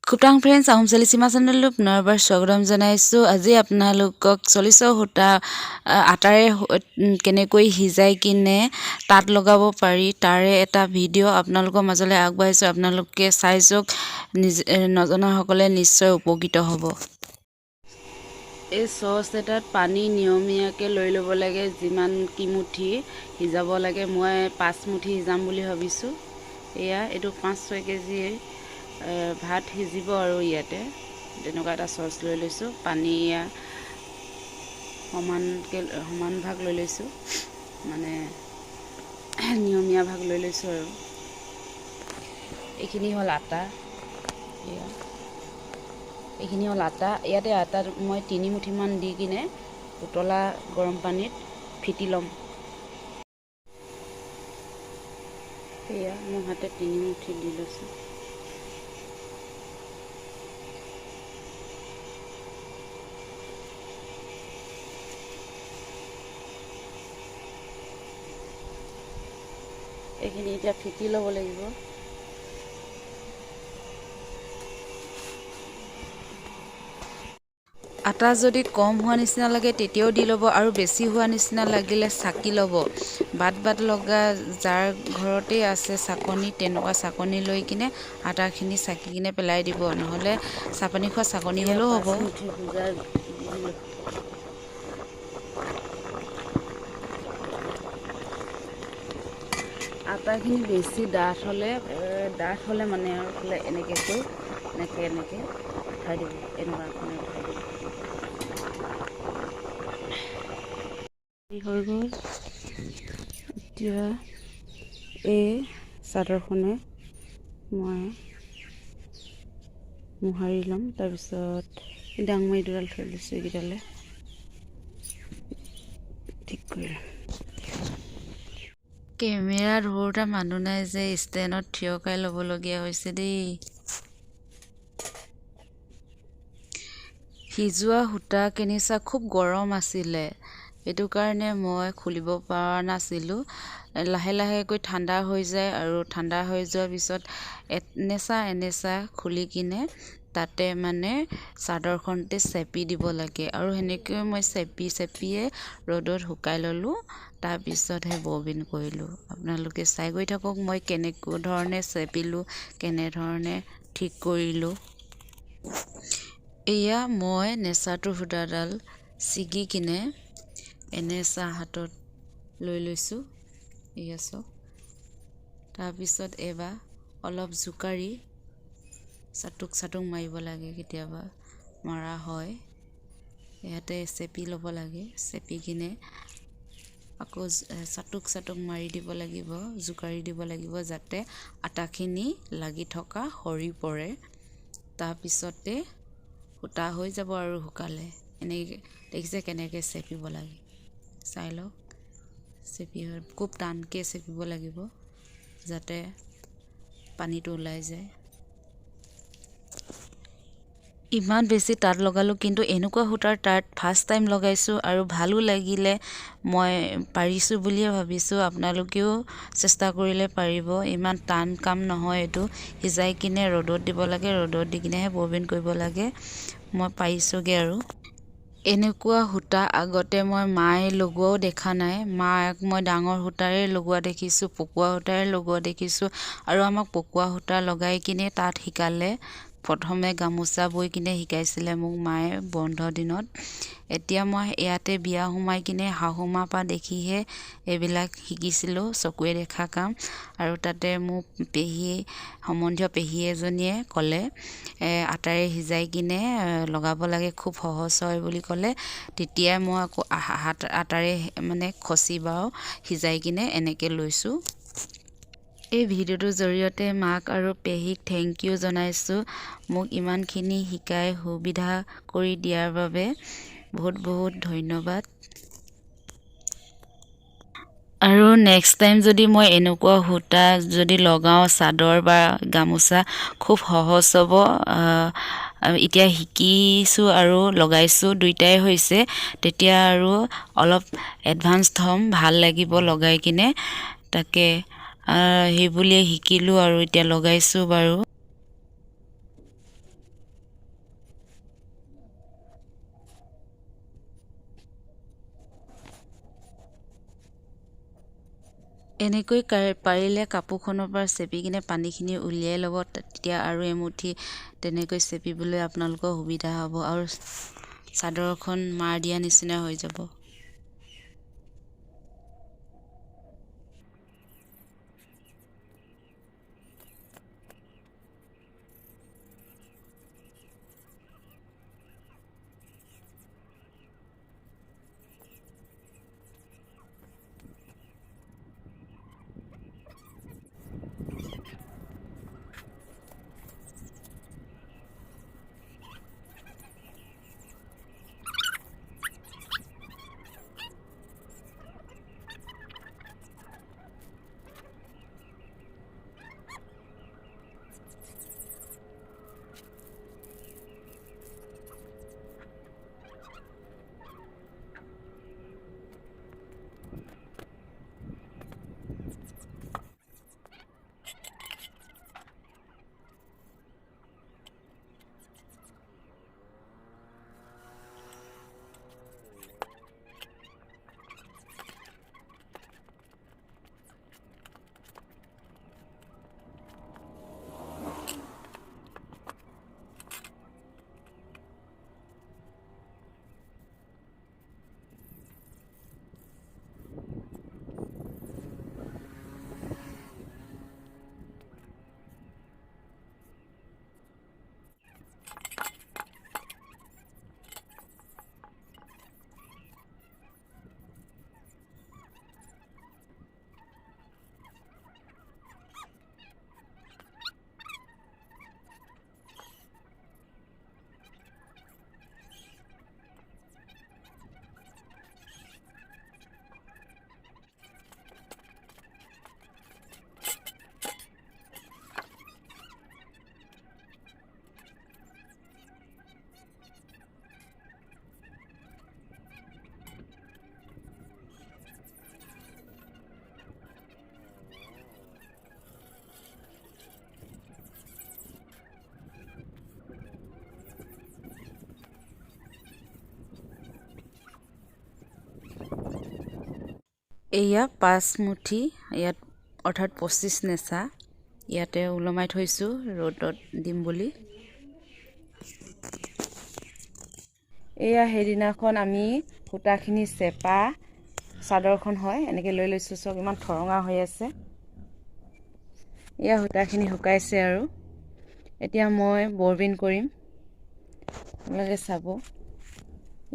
খুটাং friends, Ahom চালি চিমা চেনেললৈ পুনৰবাৰ স্বাগতম জনাইছোঁ। আজি আপোনালোকক 40ৰ সূতা আটাৰে কেনেকৈ সিজাই কিনে তাঁত লগাব পাৰি, তাৰে এটা ভিডিঅ' আপোনালোকৰ মাজলৈ আগবঢ়াইছোঁ। আপোনালোকে চাই যাওক, নিজে নজনাসকলে নিশ্চয় উপকৃত হ'ব। এই চচ এটাত পানী নিয়মীয়াকৈ লৈ ল'ব লাগে, যিমান কিমুঠি সিজাব লাগে। মই 5 মুঠি সিজাম বুলি ভাবিছোঁ। এয়া এইটো 5-6 কেজি ভাত সিজিব আৰু ইয়াতে তেনেকুৱা এটা চচ লৈ লৈছোঁ। পানী এয়া সমানকৈ সমান ভাগ লৈ লৈছোঁ, মানে নিয়মীয়া ভাগ লৈ লৈছোঁ। আৰু এইখিনি হ'ল আটা, এয়া এইখিনি হ'ল আটা। ইয়াতে আটাত মই 3 মুঠিমান দি কিনে উতলা গৰম পানীত ফিটি ল'ম। এয়া মোৰ হাতে 3 মুঠি দি লৈছোঁ। এইখিনি এতিয়া ফিটি ল'ব লাগিব। আটা যদি কম হোৱা নিচিনা লাগে তেতিয়াও দি ল'ব, আৰু বেছি হোৱা নিচিনা লাগিলে চাকি ল'ব। বাট বাট লগা যাৰ ঘৰতেই আছে চাকনি, তেনেকুৱা চাকনি লৈ কিনে আটাখিনি চাকি কিনে পেলাই দিব, নহ'লে চাহপানী খোৱা চাকনি হ'লেও হ'ব। আটাখিনি বেছি ডাঠ হ'লে মানে আৰু এনেকৈ কৈ এনেকৈ এনেকৈ উঠাই দিব, এনেকুৱাখনে উঠাই দিব। হৈ গ'ল। এতিয়া এই চাদৰখনে মই মোহাৰি ল'ম। তাৰপিছত ডাংমাৰি দুডাল থৈ দিছোঁ, এইকেইডালে ঠিক কৰি ল'ম। কেমেৰা ধৰোঁতা মানুহ নাই যে, ষ্টেণ্ডত থিয় কৰাই ল'বলগীয়া হৈছে দেই। সিজোৱা সূতা কেনিচা খুব গৰম আছিলে, সেইটো কাৰণে মই খুলিব পৰা নাছিলোঁ। লাহে লাহেকৈ ঠাণ্ডা হৈ যায়, আৰু ঠাণ্ডা হৈ যোৱাৰ পিছত এনেচা এনেচা খুলি কিনে তাতে মানে চাদৰখনতে চেপি দিব লাগে। আৰু সেনেকৈ মই চেপি চেপিয়ে ৰ'দত শুকাই ল'লোঁ, তাৰপিছতহে ববিন কৰিলোঁ। আপোনালোকে চাই গৈ থাকক মই কেনেকুৱা ধৰণে চেপিলোঁ, কেনেধৰণে ঠিক কৰিলোঁ। এয়া মই নেচাটোৰ সূতাডাল ছিগি কিনে এনেচা হাতত লৈ লৈছোঁ, এয়া চাওক। তাৰপিছত এবাৰ অলপ জোকাৰি চাটুক চাটুক মাৰিব লাগে, কেতিয়াবা মৰা হয়। ইয়াতে চেপি ল'ব লাগে, চেপি কিনে আকৌ চাটুক চাটুক মাৰি দিব লাগিব, জোকাৰি দিব লাগিব, যাতে আটাখিনি লাগি থকা সৰি পৰে। তাৰপিছতে সূতা হৈ যাব আৰু শুকালে। এনেকৈ দেখিছে কেনেকৈ চেপিব লাগে, চাই লওক। চেপি খুব টানকৈ চেপিব লাগিব, যাতে পানীটো ওলাই যায়। ইমান বেছি তাঁত লগালোঁ, কিন্তু এনেকুৱা সূতাৰ তাঁত ফাৰ্ষ্ট টাইম লগাইছোঁ আৰু ভালো লাগিলে। মই পাৰিছোঁ বুলিয়ে ভাবিছোঁ, আপোনালোকেও চেষ্টা কৰিলে পাৰিব। ইমান টান কাম নহয় এইটো। সিজাই কিনে ৰ'দত দিব লাগে, ৰ'দত দি কিনেহে ববিন কৰিব লাগে। মই পাৰিছোঁগৈ। আৰু এনেকুৱা সূতা আগতে মই মায়ে লগোৱাও দেখা নাই। মাক মই ডাঙৰ সূতাৰে লগোৱা দেখিছোঁ, পকোৱা সূতাৰে লগোৱা দেখিছোঁ। আৰু আমাক পকোৱা সূতা লগাই কিনে তাঁত শিকালে। প্ৰথমে গামোচা বৈ কিনে শিকাইছিলে মোক মায়ে বন্ধ দিনত। এতিয়া মই ইয়াতে বিয়া সোমাই কিনে শাহু মাৰ পৰা দেখিহে এইবিলাক শিকিছিলোঁ, চকুৰে দেখা কাম। আৰু তাতে মোৰ পেহী, সম্বন্ধীয় পেহী এজনীয়ে ক'লে আটাৰে সিজাই কিনে লগাব লাগে, খুব সহজ হয় বুলি ক'লে। তেতিয়াই মই আকৌ আটাৰে মানে খচি বাৰু সিজাই কিনে এনেকৈ লৈছোঁ। এই ভিডিঅ'টোৰ জৰিয়তে মাক আৰু পেহীক thank U জনাইছোঁ, মোক ইমানখিনি শিকাই সুবিধা কৰি দিয়াৰ বাবে বহুত বহুত ধন্যবাদ। আৰু নেক্সট টাইম যদি মই এনেকুৱা সূতা যদি লগাওঁ চাদৰ বা গামোচা, খুব সহজ হ'ব। এতিয়া শিকিছোঁ আৰু লগাইছোঁ, দুইটাই হৈছে। তেতিয়া আৰু অলপ এডভান্স হ'ম, ভাল লাগিব লগাই কিনে। তাকে সেই বুলিয়ে শিকিলোঁ আৰু এতিয়া লগাইছোঁ বাৰু। এনেকৈ পাৰিলে কাপোৰখনৰ পৰা চেপি কিনে পানীখিনি উলিয়াই ল'ব, তেতিয়া আৰু এমুঠি তেনেকৈ চেপিবলৈ আপোনালোকৰ সুবিধা হ'ব আৰু চাদৰখন মাৰ দিয়া নিচিনা হৈ যাব। এয়া 5 মুঠি, ইয়াত অৰ্থাৎ 25 নেচা ইয়াতে ওলমাই থৈছোঁ ৰ'দত দিম বুলি। এয়া সেইদিনাখন আমি সূতাখিনি চেপা চাদৰখন হয় এনেকৈ লৈ লৈছোঁ, চব ইমান থৰঙা হৈ আছে। এয়া সূতাখিনি শুকাইছে আৰু এতিয়া মই বৰবিন কৰিম, আপোনালোকে চাব।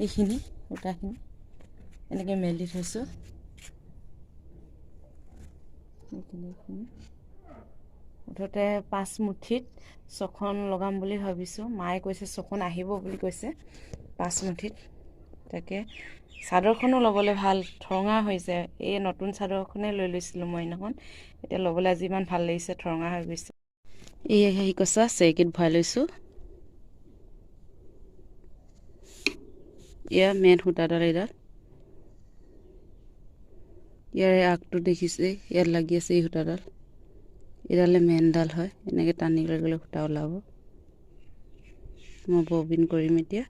এইখিনি সূতাখিনি এনেকৈ মেলি থৈছোঁ। এইখিনি মুঠতে 5 মুঠিত 6খন লগাম বুলি ভাবিছোঁ। মায়ে কৈছে 6খন আহিব বুলি কৈছে 5 মুঠিত। তাকে চাদৰখনো ল'বলৈ ভাল, থৰঙা হৈ যায়। এই নতুন চাদৰখনে লৈ লৈছিলোঁ মই সেইদিনাখন, এতিয়া ল'বলৈ আজি ইমান ভাল লাগিছে, থৰঙা হৈ গৈছে। এই হেৰি কচা চেৰেকীত ভৰাই লৈছোঁ। এয়া মেইন সূতাডাল এইডাল, ইয়াৰে আগটো দেখিছে ইয়াত লাগি আছে এই সূতাডাল, এইডালে মেইনডাল হয়। এনেকৈ টানি লৈ গ'লে সূতা ওলাব। মই ববিন কৰিম এতিয়া।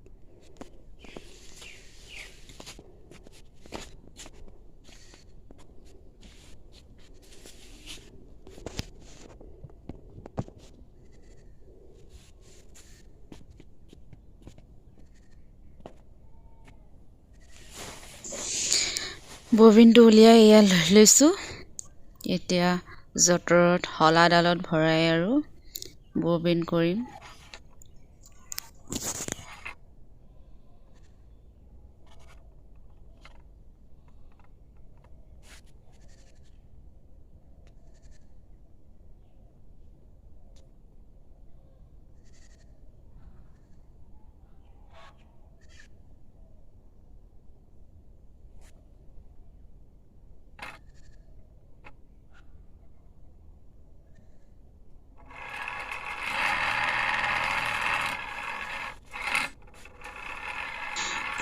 ববিনটো উলিয়াই এয়া লৈ লৈছোঁ। এতিয়া যঁতৰত শলাডালত ভৰাই আৰু ববিন কৰিম।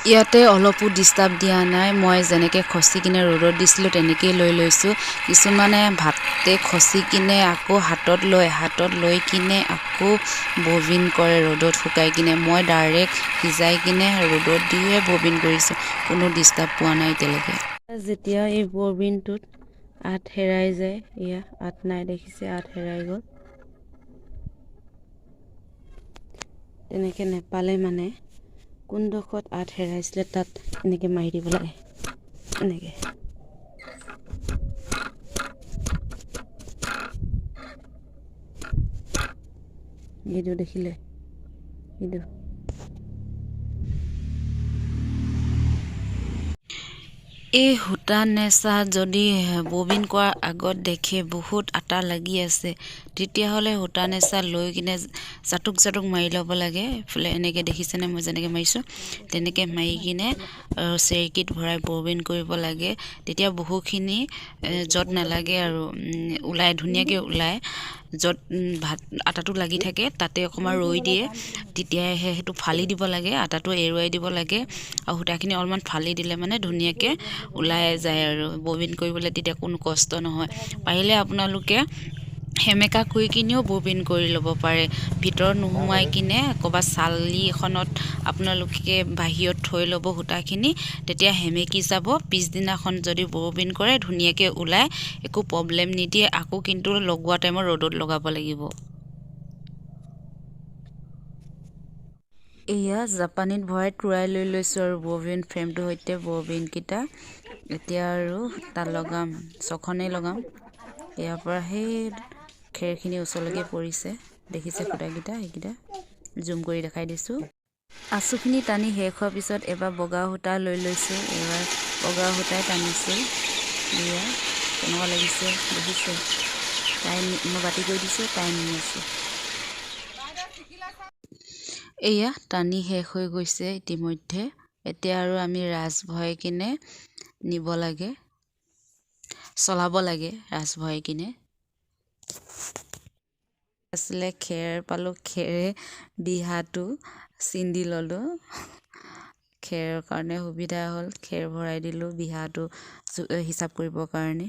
ইয়াতে অলপো ডিষ্টাৰ্ব দিয়া নাই, মই যেনেকৈ খচি কিনে ৰ'দত দিছিলোঁ তেনেকেই লৈ লৈছোঁ। কিছুমানে ভাতে খচি কিনে আকৌ হাতত লয়, হাতত লৈ কিনে আকৌ ববিন কৰে ৰ'দত শুকাই কিনে। মই ডাইৰেক্ট সিজাই কিনে ৰ'দত দিয়ে ববিন কৰিছোঁ, কোনো ডিষ্টাৰ্ব পোৱা নাই এতিয়ালৈকে। যেতিয়া এই ববিনটোত আঁত হেৰাই যায়। এয়া আঁত নাই, দেখিছে, আঁত হেৰাই গ'ল। তেনেকৈ নেপালে মানে কোনডোখৰত আঁত হেৰাইছিলে তাত এনেকৈ মাৰি দিব লাগে, এনেকৈ। এইটো দেখিলে, এইটো। এই সূতা নেচা যদি ববিন কৰাৰ আগত দেখে বহুত আটা লাগি আছে, তেতিয়াহ'লে সূতা নেচা লৈ কিনে জাটুক জাটুক মাৰি ল'ব লাগে। এইফালে এনেকৈ দেখিছেনে মই যেনেকৈ মাৰিছোঁ, তেনেকৈ মাৰি কিনে চেৰেকীত ভৰাই ববিন কৰিব লাগে। তেতিয়া বহুখিনি য'ত নালাগে আৰু ওলায়, ধুনীয়াকৈ ওলায়। য'ত ভাত আটাটো লাগি থাকে তাতে অকণমান ৰৈ দিয়ে, তেতিয়াহে সেইটো ফালি দিব লাগে, আটাটো এৰুৱাই দিব লাগে আৰু সূতাখিনি অলপমান ফালি দিলে মানে ধুনীয়াকৈ ওলাই যায় আৰু ববিন কৰিবলৈ তেতিয়া কোনো কষ্ট নহয়। পাৰিলে আপোনালোকে সেমেকা কৰি কিনেও ববিন কৰি ল'ব পাৰে, ভিতৰত নোসোমাই কিনে ক'ৰবাত চালি এখনত আপোনালোকে বাহিৰত থৈ ল'ব সূতাখিনি, তেতিয়া সেমেকি যাব। পিছদিনাখন যদি ববিন কৰে ধুনীয়াকৈ ওলায়, একো প্ৰব্লেম নিদিয়ে। আকৌ কিন্তু লগোৱা টাইমত ৰ'দত লগাব লাগিব। এয়া জাপানীত ভৰাই টুৰাই লৈ লৈছোঁ আৰু ববিন ফ্ৰেমটোৰ সৈতে ববিনকেইটা। এতিয়া আৰু তাত লগাম, ছখনেই লগাম। ইয়াৰ পৰা সেই খেৰখিনি ওচৰলৈকে পৰিছে, দেখিছে সূতাকেইটা, সেইকেইটা জুম কৰি দেখাই দিছোঁ। আঁচুখিনি টানি শেষ হোৱাৰ পিছত এবাৰ বগা সূতা লৈ লৈছোঁ, এইবাৰ বগা সূতাই টানিছোঁ। এয়া কেনেকুৱা লাগিছে দেখিছে, তাই মই বাতি কৰি দিছোঁ, তাই নি আছে। এয়া টানি শেষ হৈ গৈছে ইতিমধ্যে। এতিয়া আৰু আমি ৰাঁচ ভৰাই কিনে নিব লাগে, চলাব লাগে ৰাঁচ ভৰাই কিনে। আছিলে খেৰ পালোঁ, খেৰে দিহাটো চিন্দি ল'লোঁ, খেৰৰ কাৰণে সুবিধা হ'ল, খেৰ ভৰাই দিলোঁ বিহাটো হিচাপ কৰিবৰ কাৰণে।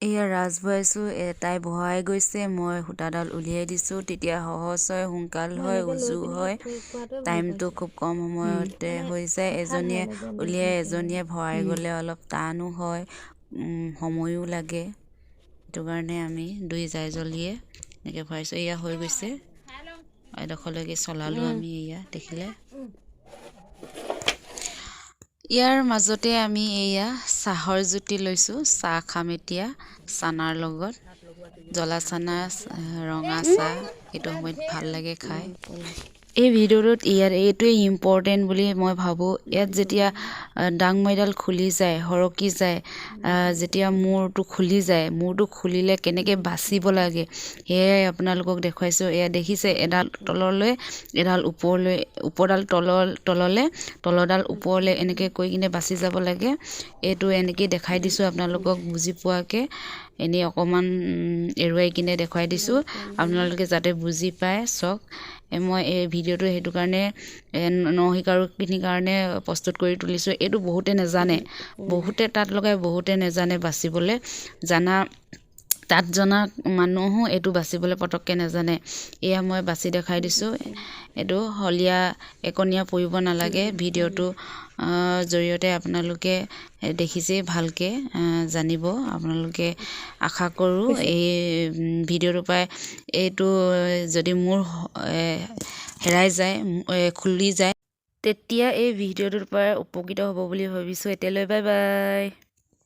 এয়া ৰাঁচ ভৰাইছোঁ, তাই ভৰাই গৈছে, মই সূতাডাল উলিয়াই দিছোঁ, তেতিয়া সহজ হয়, সোনকাল হয়, উজু হয়, টাইমটো খুব কম সময়তে হৈ যায়। এজনীয়ে উলিয়াই এজনীয়ে ভৰাই গ'লে অলপ টানো হয়, সময়ো লাগে। সেইটো কাৰণে আমি দুই জাই জ্বলিয়ে এনেকৈ ভৰাইছোঁ। এয়া হৈ গৈছে, এডোখৰলৈকে চলালোঁ আমি। এয়া দেখিলে। ইয়াৰ মাজতে আমি এয়া চাহৰ জুতি লৈছোঁ, চাহ খাম এতিয়া চানাৰ লগত, জ্বলা চানা, ৰঙা চাহ, এইটো সময়ত ভাল লাগে খাই। এই ভিডিঅ'টোত ইয়াত এইটোৱেই ইম্পৰ্টেণ্ট বুলি মই ভাবোঁ। ইয়াত যেতিয়া ডাংমৈডাল খুলি যায়, সৰকি যায়, যেতিয়া মূৰটো খুলি যায়, মূৰটো খুলিলে কেনেকৈ বাচিব লাগে সেয়াই আপোনালোকক দেখুৱাইছোঁ। এয়া দেখিছে, এডাল তললৈ এডাল ওপৰলৈ, ওপৰডাল তললৈ, তলৰডাল ওপৰলৈ, এনেকৈ কৰি কিনে বাচি যাব লাগে। এইটো এনেকৈ দেখাই দিছোঁ আপোনালোকক বুজি পোৱাকৈ, এনেই অকণমান এৰুৱাই কিনে দেখুৱাই দিছোঁ আপোনালোকে যাতে বুজি পায়। চাওক, মই এই ভিডিঅ'টো সেইটো কাৰণে নশিকাৰুখিনিৰ কাৰণে প্ৰস্তুত কৰি তুলিছোঁ। এইটো বহুতে নাজানে, বহুতে তাঁত লগাই, বহুতে নাজানে বাচিবলৈ। জানা তাঁত জনা মানুহো এইটো বাচিবলৈ পটককৈ নাজানে। এয়া মই বাচি দেখাই দিছোঁ। এইটো শলীয়া একণীয়া পৰিব নালাগে। ভিডিঅ'টো জৰিয়তে আপোনালোকে দেখিছেই, ভালকৈ জানিব আপোনালোকে। আশা কৰোঁ এই ভিডিঅ'টোৰ পৰাই এইটো যদি মোৰ হেৰাই যায়, খুলি যায়, তেতিয়া এই ভিডিঅ'টোৰ পৰাই উপকৃত হ'ব বুলি ভাবিছোঁ। এতিয়ালৈ বাই বাই।